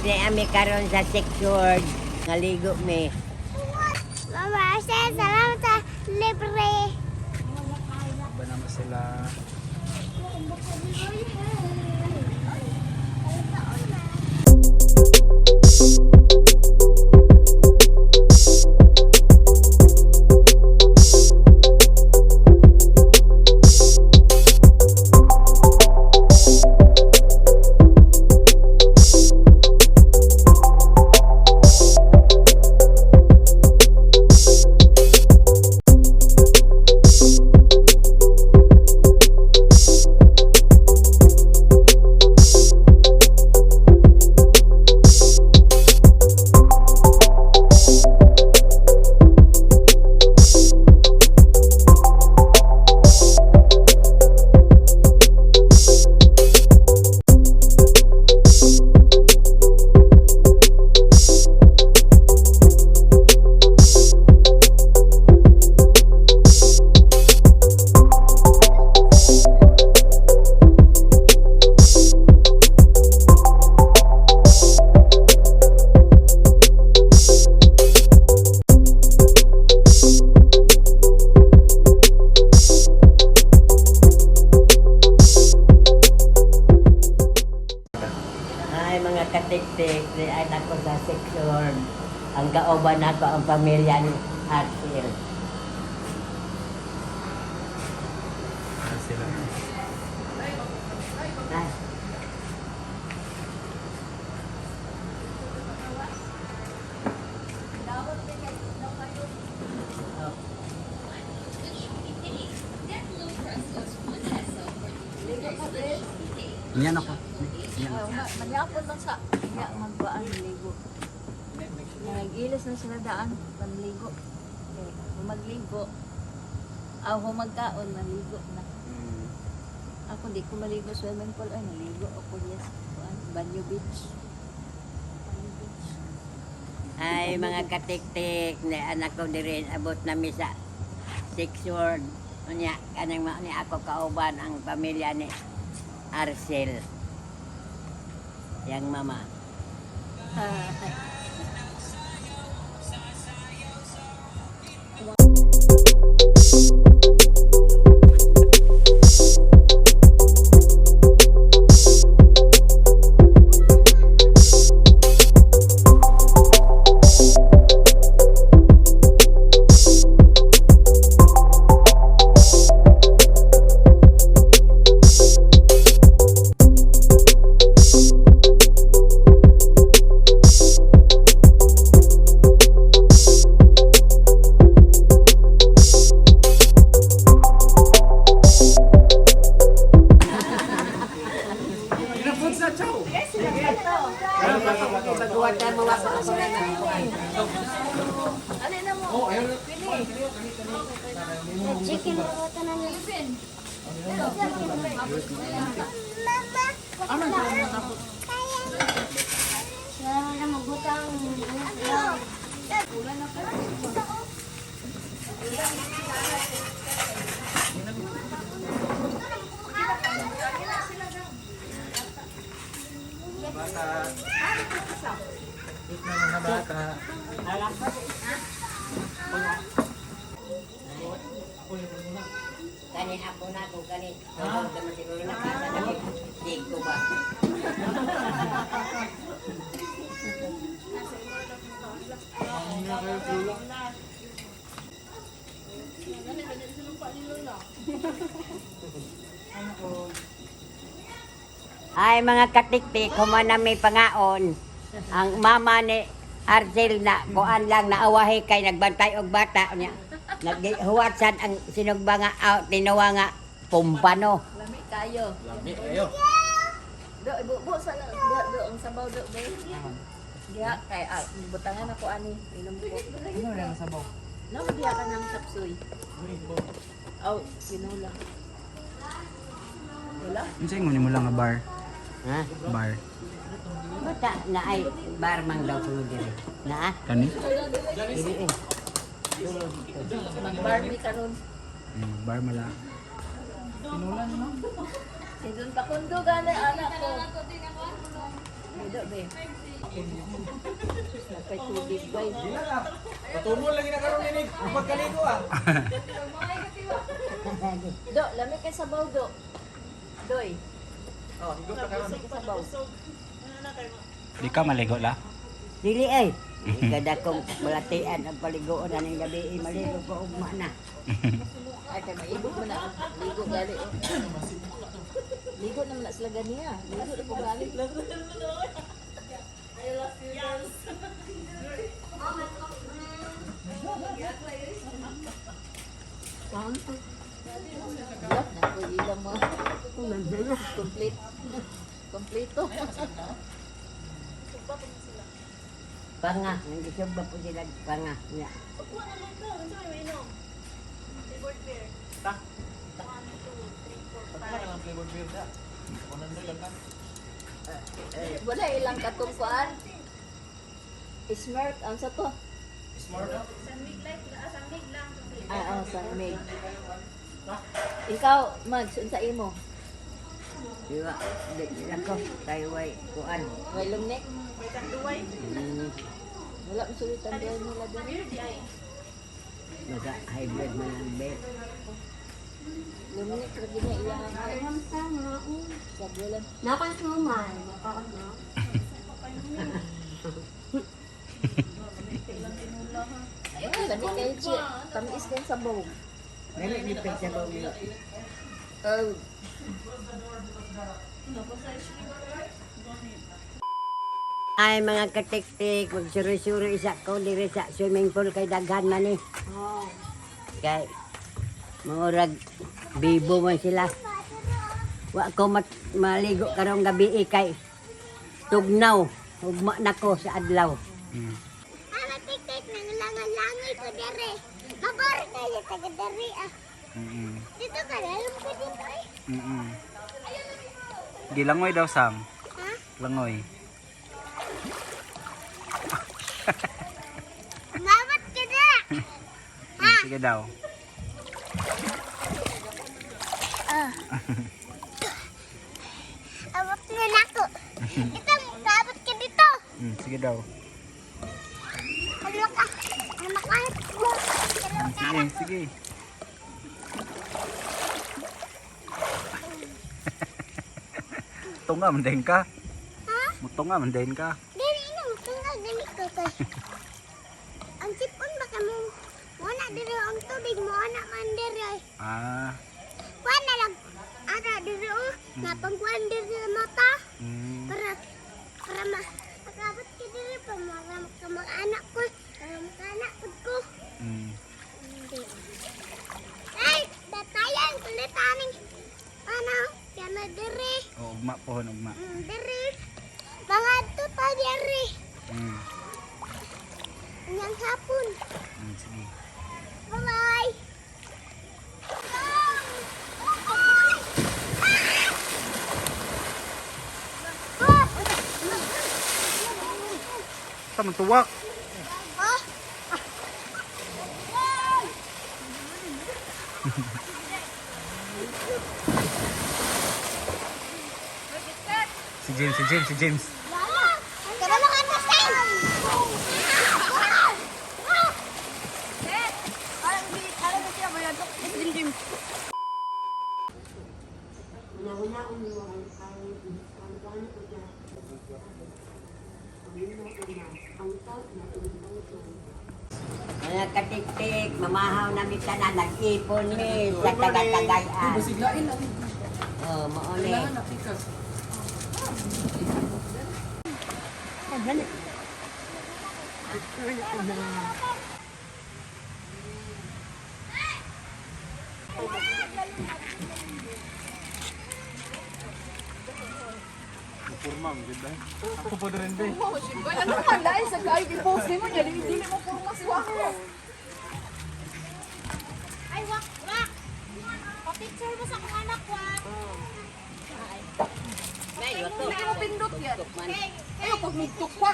Ni ami karon sa secured. Ngaligo mi. Mama, salamat sa libre. Ba naman sila? Ay, mga katiktik, ni ay ako sa secured. Ang kauban nako ang pamilya ni Arthur. Ano sila? Ay. Yan ako. Yan. Manyapon lang sa nga magbaan ligo. Nag-ilas na sila daan panligo. Okay, humagligo. Aw humagkaon maligo na. Ako di ko maligo swimming pool ay naligo ako yes. Kuan Banyo Beach. Banyo Beach. Ay, mga katiktik, ni anak ko diri abot nami sa secured. Unya, kanang mao ni ako kauban ang pamilya ni Arcel. Yang mama. Chicken roto na niya. Mama, kaya. Sila na magbutang. Bata. Wait na mga bata. Kani ako na ako kani. Ah. Naman siguro nakakadali. Di ko ba? Ay mga katiktik, humana may pangaon. Ang mama ni Arcel na kuan lang naawahi kay nagbantay og bata niya. Naghuwat sad ang sinugba nga out tinuwa nga pumpano. Lami kayo. Lami kayo. Do ibubo sa do, do ang sabaw do be. Diha kay ah, butangan ako ani inom ko. Ano na ang sabaw? No, diha ka ng sapsoy. Aw, sinula. Wala. Unsa ingon nimo lang nga bar? Ha? Bar. Bata na ay barmang daw kuno diri. Na? Kani? Dili eh. Mag-bar mi karon. Bar mala. Tinulan no? Si Don Pakundo gani anak ko. Mudo be. Napay tubig bay. Patumol lagi na karon ini. Pagkaligo ah. Do, lami kay sabaw do. Doy. Oh, higop ka karon. Lami kay sabaw. Di ka maligo la? Dili ay. Kada kong balatian ang paliguan aning gabi eh, maligo ko ugma na. Ay kay maibog mo na. Ligo gali. Oh. Ligo naman na sila ganiya. Ligo na po gali. Wala na po ilang mo. Complete. Kompleto. Panga, nangisog ba po sila panga niya. Ta. Pagka lang flavor beer da. 100 lang ka. Wala ilang katungkuan. Smart ang sa to. Smart ah. Ah, oh, sa mig. Ikaw, Mags, unsa imo? Di ba? Di sila ko tayo way kuan. May lungnik? Wala mo sulit ang duhay nila doon. Masa hybrid man ang be. Lungnik lagi niya iya ang sa bulan. Nakasuman. Nakano. Ay, lami kayo, Chi. Tamis din sa bog. Dili ni sa bawang. Oh. Ay mga katiktik, magsuri-suri isa ko diri sa swimming pool kay daghan man ni. Oh. Kay murag bibo man sila. Wa ko maligo karong gabi eh, kay tugnaw. Ugma na ko sa adlaw. Ama tik-tik nang langan-langoy ko dere. Mabor kayo taga dere ah. Dito ka alam ko dito eh. Gilangoy daw Sam. Ha? Langoy. Mabot ka na. Sige daw. Abot na nako. Ito, kaabot ka dito. Sige daw. Ano ka? Ano ka? Sige, sige. Tunga man din ka. Ha? Mutunga man din ka. Dili na, tunggal dili ko kay. Ang sipon baka mo wala diri ang tubig mo ana man diri. Ah. Kuan na lang. Ara diri oh, napangkuan diri sa mata para para ma makabot ka diri pa mga kamag-anak ko, para makanak pud ko. Hindi. Ay, datayan kulit aning ano, kana diri. O ugma pohon ugma. Diri. Mga tuta diri. Ngayong hapon. Sige. Bye-bye. Sa man tuwak. Oh. Si James, si James, si James. Tara mga kasay! Mga katiktik, mamahaw na mi tanan, nag-ipon mi sa taga-tagayan. Oh, mao ni. Purma mo gid ba? Ako pa rin be. Ano man dahil sa kayo i-post nimo niya, dili dili mo purma si Wako. Ay, wak, wak! Pa-picture mo sa akong anak, wak! Dili mo pindot yan. Ayo pag mugtukwa.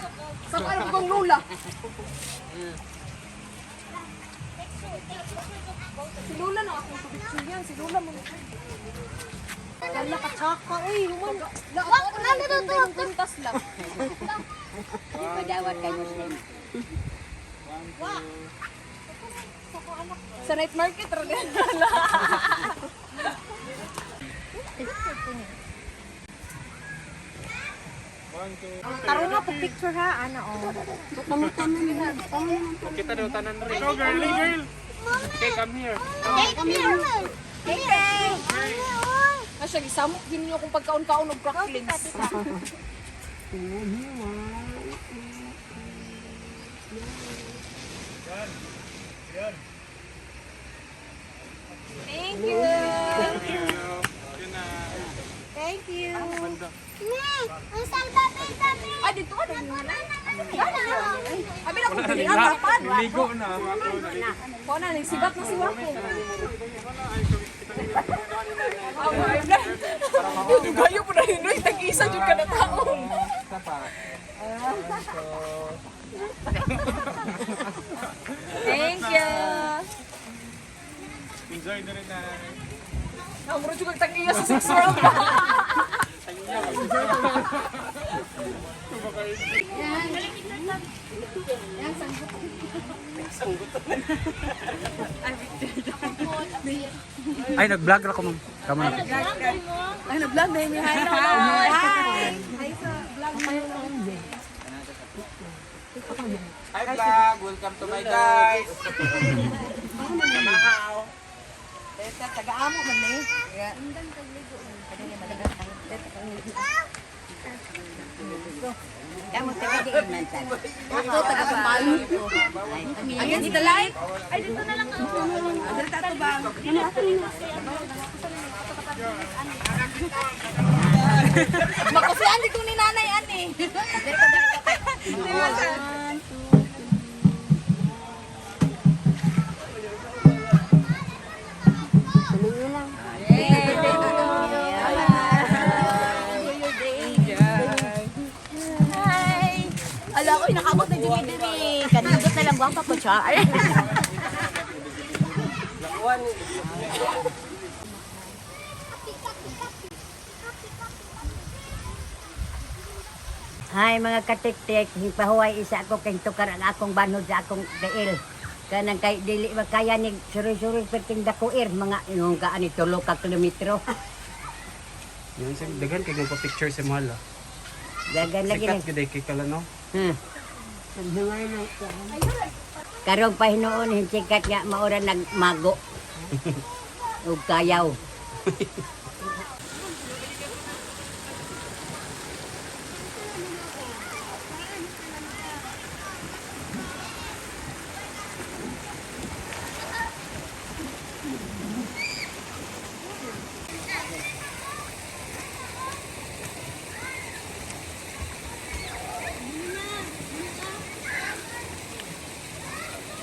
Sa ano kong lula. Si Lula na akong picture yan, si Lula mo. Wala ka tsaka, uy. Human. Wak, nandito to. Buntas lang. Di pa dawat kay Muslim. Sa night market, rin. Taro nga po picture ha, ana oh. Kita daw tanan rin. Go girl, hey girl. Okay, come here. Come here. Come here. Asya, gisamok din niyo akong pagkaon-kaon og cracklings. Thank you. Yun na. Thank you. Ang salbabida, mi. Ay, dito ka na. Abi na kung dili ang dapat. Ligo na. Kuha na, nagsibat na si Wako. Yung dugayo po na yun, tag-isa dyan ka na tao. Isa pa. Thank you. Enjoy na rin na. Namuro juga tag-iya sa Six World. Ay, nag-vlog ra ko ma'am. Kamo na. Ay, na-vlog na yun. Hi! Hi vlog! Welcome to my guys! Samahaw! Taga-amo man ni. Kamu taga diin man sad. Ako, taga-Pamalo. Against the light. Ay, dito na lang ako. Makusian dito ni nanay, ani. Hi. Ala ko, nakabot na dyan diri. Kanindot na lang gwapa ko siya. Ay. Hi mga katiktik, hipahuway isa ako kay tukar ang akong banhod sa akong tiil. Kanang kay dili makaya ni suri-suri perting dakuir mga inong ka ani tulo ka kilometro. Yun, sa daghan kay pa-picture si Mahal. ah. Dagan lagi Sikat ni. gid kay kala no. Karong pahinuon hinsikat nga maura nagmago. Ug kayaw.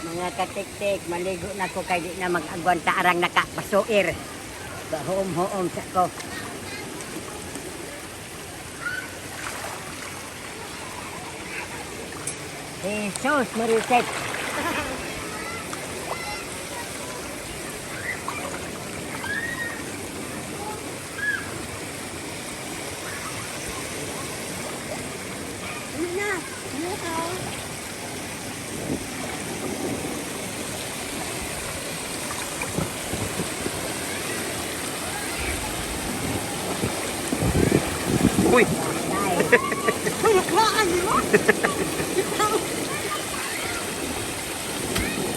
Mga katiktik, maligo na ko kay di na mag-agwanta arang nakapasuir. Bahoom-hoom sa ko. Jesus Mariset. Uy,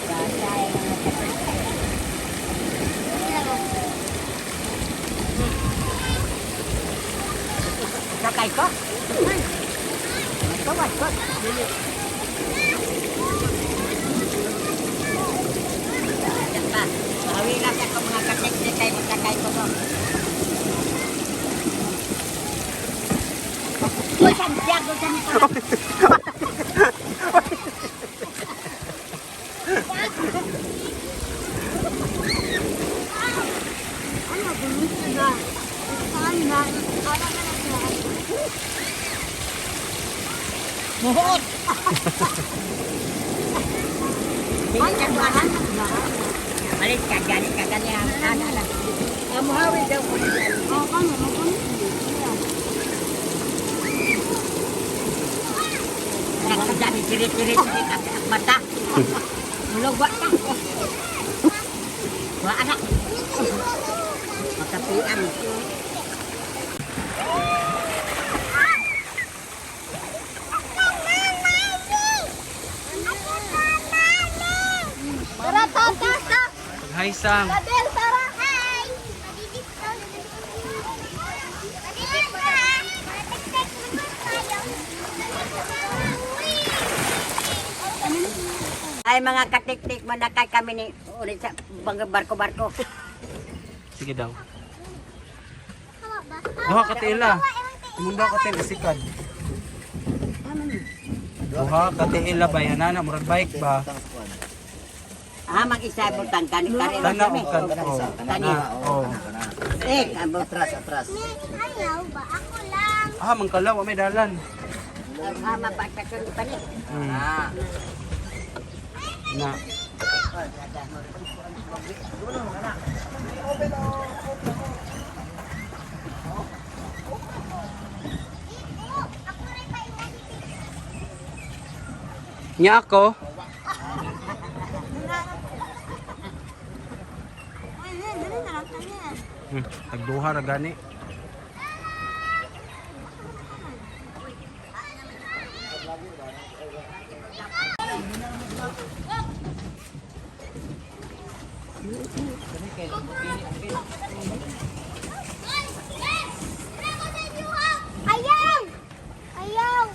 Batay, mga katiktik. Sakay ko? Magkawat ko. Yan pa. Hawi lang sa mga katiktik kay magsakay ko ko. Uy, Santiago, Santiago. Muhot! Dili ka buwahan. Malit ka, gani ka, gani ha. Ana, ana. Ang muhawin daw ko niya. Oh, kano, magkano? Nakadami, sirit-sirit, sirit, ang mata. Mulog, wa ka. Wa, anak. Makapian. Tara, tata! Hi, Sang. Babel, tara! Hi! Madidip daw. Madidip ka! Matiktik mo tayo. Ay, mga katiktik, manakay kami ni ulit sa barko-barko. Sige daw. Duha ka tiila. Imong duha ka tiila sikad. Duha ka tiila ba yan ana murag bike ba? Ah, mag-isa butang kani kani Tana og kan. Oh. Tani. Oh. Eh, kabo. Atras, atras. Ayaw ba? Ako lang. Ah, mangkalaw wa may dalan. Ah, mapagkasun pa ni. Na. Ako rin pa imong Nya ako. Tagduha ra gani. Ayaw! Ayaw!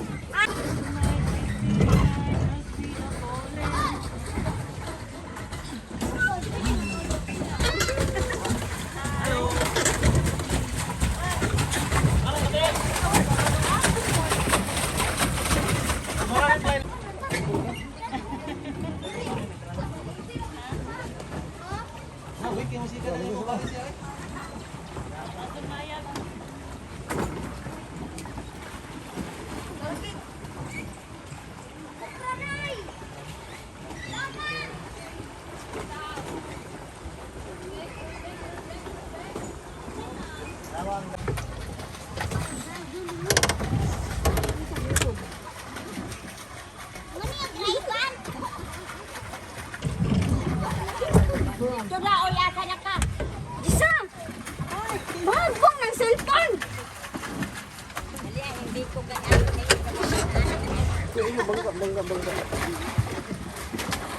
Ito na, oy, asa na ka? Isa! Bagbong ng cellphone! Dali, ah, hindi ko ganyan.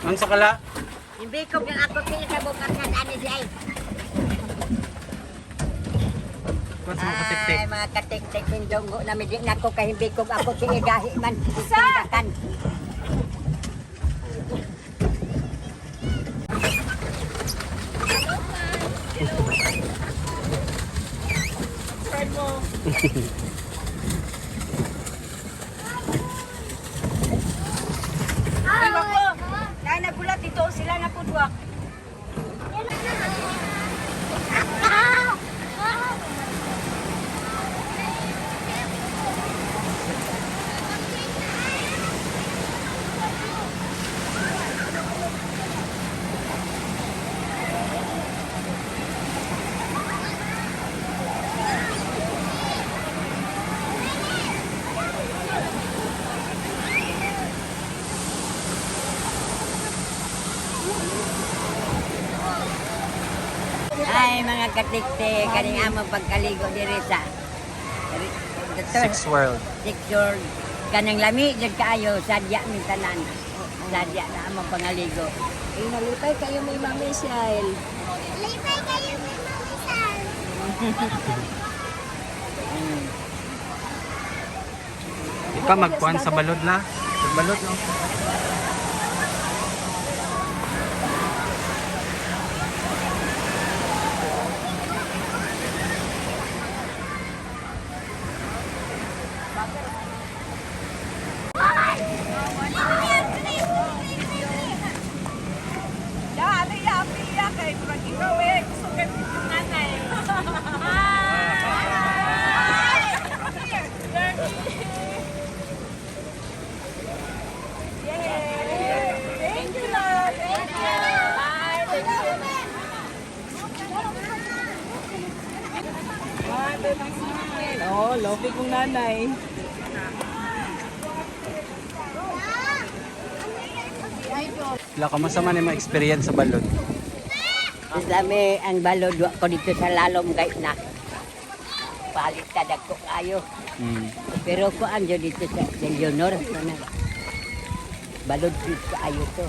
Unsa kala? Hindi ko ganyan ako kaya sa bukas na ani siya. ay. Kuan sa mga katiktik. Ay, mga katiktik, hindongo na medyo na ko kahimbikog ako siya gahi man. Isa! Kaya nagulat dito sila na pudwak. Ay, mga katiktik, kaning among pagkaligo diri sa Six World. Six World. Kanang lami jud kaayo sadya mi tanan. Sadya na among pangaligo. Ay, nalipay kayo may Mami Michelle. Lipay kayo may mamisal. Ikaw magkuan sa balod la. Sa balod no. Ya, ano ya, piya kay pag ikaw eh, gusto kay yung nanay. Hi! Yay! Oh, lofi kong nanay. Wala ka masama ni mga experience sa balon. Dami ang balod wa ko dito sa lalom kay na. Palit ta dagko kayo. Pero ko ang dito sa Leonor kana. Balod gid kaayo to.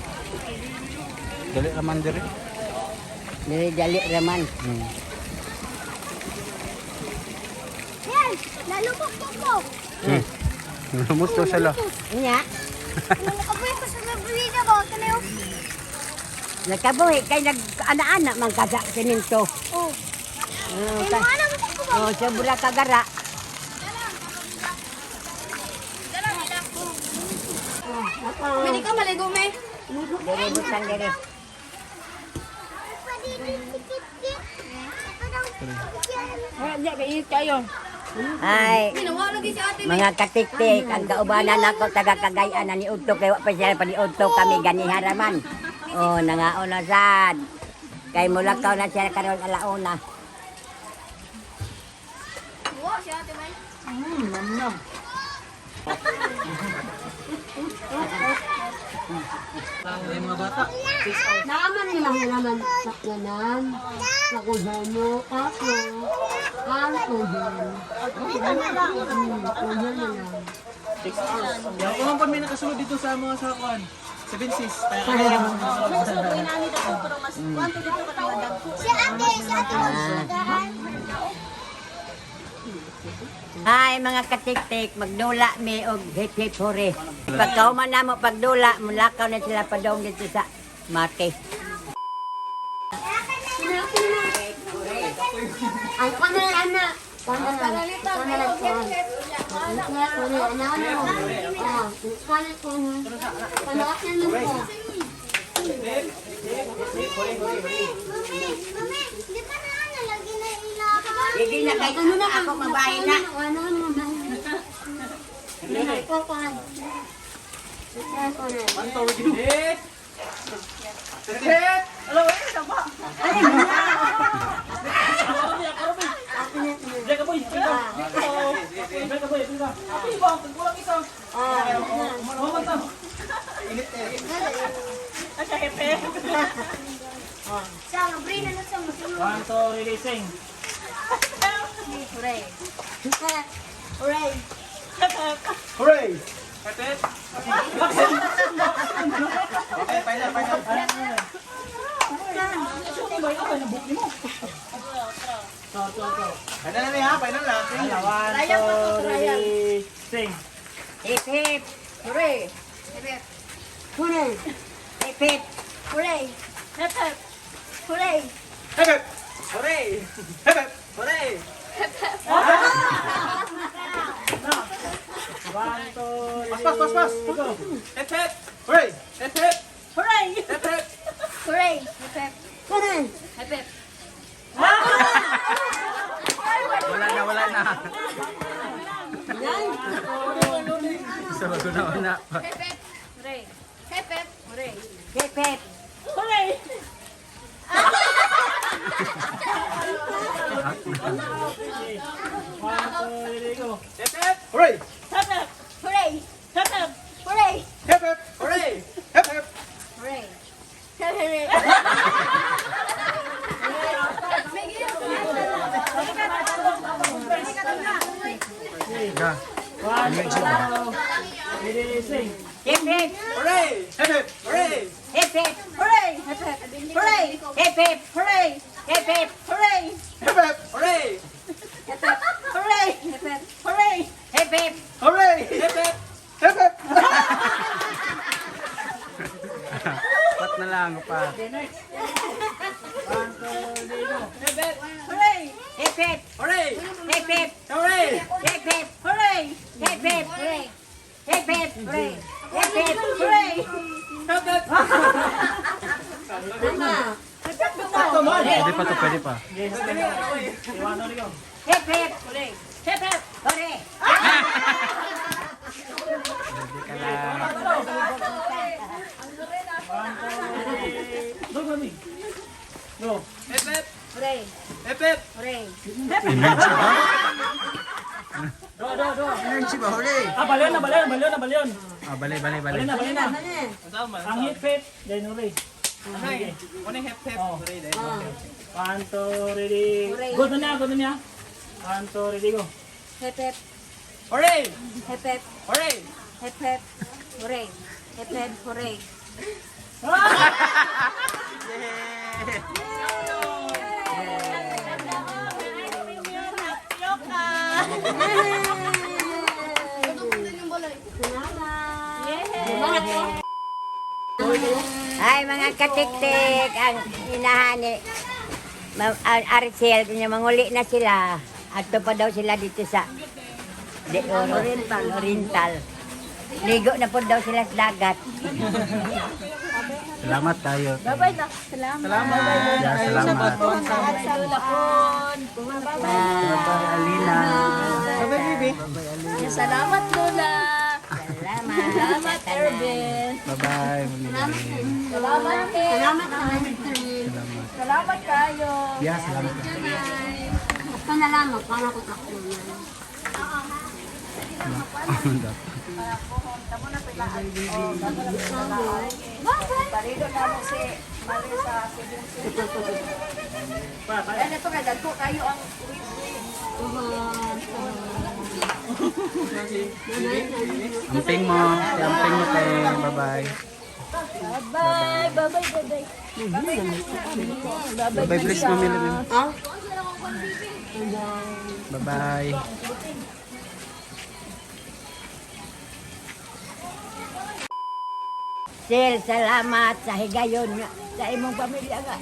Dali raman dire. Dili dali raman. Yan, nalubog po ko. Lumusto siya la. Nya, Nakabuhi ko sa nabrida ba? Kanayo. nakabuhi kay nag ana-ana man ka sa siminto. Oh. Oh, Ay, ka, mga anak ko ba? oh sobra kagara. Hindi ka maligo, me. Dere butang dere. Pwede din sikit-kit. Ito daw. Hindi, kainit kayo. Ay, Ginawa lagi si ate. mga katiktik, ang kaubanan ako taga Cagayan na niudto kay wa pa siya paniudto kami ganiha raman. Oh, nangaon na sad. Kay mulakaw na siya karon alauna. Wa si ate, may. Naaman nila naman sakyanan. Nakuha mo ako. Ang kuhan. Kuhan na lang. Yaw ko man po may nakasulod dito sa mga sakuan. Seven sis. Kaya Si ate magsudahan. Ay, mga katiktik, magdula mi og hip hip hore. Pagkauman na mo pagdula, mulakaw na sila padong dito sa mate. Ang kanan, anak. Kanan, kanan, kanan. Kanan, anak, anak. Oh, kanan, kanan. Kanan, kanan po. Mami, mami, di ba na ano, lagi na ilakaw? Sige na kay ako mabahin na. Ano, ano, ano. Kanan. Kanan. Sa, mabrina na sa masunod. One, two, releasing. Hooray! Hooray! Hep Okay, final, final. Final na niya, final na. One, two, releasing. Hip hip. Hooray. Hooray. Hip hip. Hooray! Hep hep. Hooray! Hep hep! Hooray! Hep hep! Hooray! One, two, Pas, pas, pas, pas! Hep hep! Hooray! Hep hep! Hooray. Hep hep! Hooray! Hooray! Hep hep. Wala na, wala na. Sa bago na una pa. Hep hep. Hooray. Hep hep. Hooray. Hip hip. Hooray. Hep hep! Hooray! Hep hep. Hooray! Hep hep. Hooray! Hep hep! Hooray! Hep hep! Hooray! Ga. Imagine ba? Hip hip. Hooray! Hep hep! Hooray! Hip hip. Hooray. Hep hep. Hooray. Hip hip. Hooray. Hip hip. Hooray. Hep hep! Hooray! Hooray. Hep hep. Hooray. Hip hip. Hooray! Hep hep! Hep hep! Pat na lang, pa. Hooray. Hip hip. Hooray! Hip hip. Hooray! Hip hip. Hooray. Hip hip. Hip hip. Hip hip. Hooray. Hep hep! Pwede pa to, pwede pa. Hip hip. Hooray. Hep hep. Hooray. Pwede ka lang. Hep hep! Hooray. Hep hep! Hooray. Imagine ba? duha, duha. Energy ba? Hooray! Ah, balyon na, balyon, balyon na, balyon. Ah, balay, balay, balay. Balyon na, balyon na. Ang hip hip, then hooray. Ano yung hep hep? Oh. Hooray, dahil. One, two, ready. Go na niya, go na niya. One, two, ready, go. Hep hep, Hooray! hep hep, Hooray! hep hep, hooray. Hep hep, hooray. Ay, mga katiktik, ang inahani, ang Arcel, kanya manguli na sila. Ato pa daw sila dito sa De Oro. Oriental. Oriental. Ligo na po daw sila sa dagat. Salamat tayo. Bye-bye na. Salamat. Salamat! Yeah, salamat. Lola Pon. Bye-bye, Alina. Bye-bye, baby. Salamat, Lola. Salamat. Salamat, Ervin. Bye-bye, Mami Lynn. Salamat, Ken. Salamat sa Salamat. Salamat. Salamat kayo. Yeah, salamat. Ito na lang, magkano ko takbo na. Parido na mo si Marisa si Ano to kay dagko kayo ang Amping mo. Amping mo, te. Bye-bye. Bye-bye. Bye-bye, bye-bye. Bye-bye, please, Mami Lynn. Ah? Bye-bye. Sel, salamat sa higayon nga sa imong pamilya nga.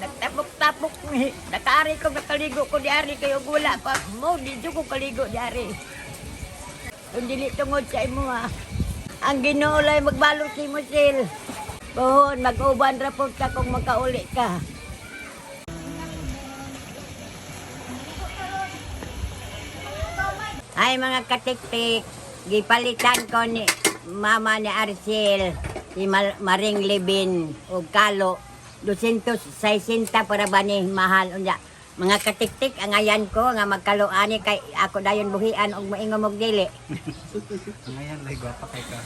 Nagtapok-tapok ni. Nakaari ko, nakaligo ko diari kayo wala pa. Mo, dito ko kaligo diari. Kung dili tungod sa imo ha. Ang Ginoo lay magbalot si mo, Sel. Pohon, mag-uban ra pod ka kung makauli ka. Ay mga katiktik, gipalitan ko ni mama ni Arcel, si Maring Libin og Kalo, 260 para ba ni mahal unya. Mga katiktik ang ayan ko nga magkaloani kay ako dayon buhian og moingon og dili. Ngayon, lay, gwapa kay ka.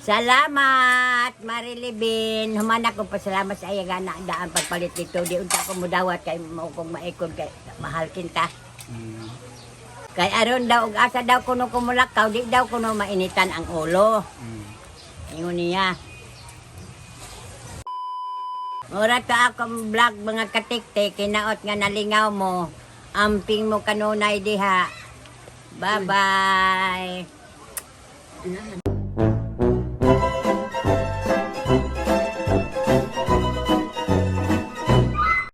Salamat, Marilibin. Humana ko pasalamat sa iya na daan pagpalit dito. Di unta ko mudawat kay mo kong maikon kay mahal kinta. Kay aron daw og asa daw kuno kumulakaw, di daw kuno mainitan ang ulo. Ingon niya. Mura to akong vlog mga katiktik, kinaot nga nalingaw mo. Amping mo kanunay diha. Bye-bye.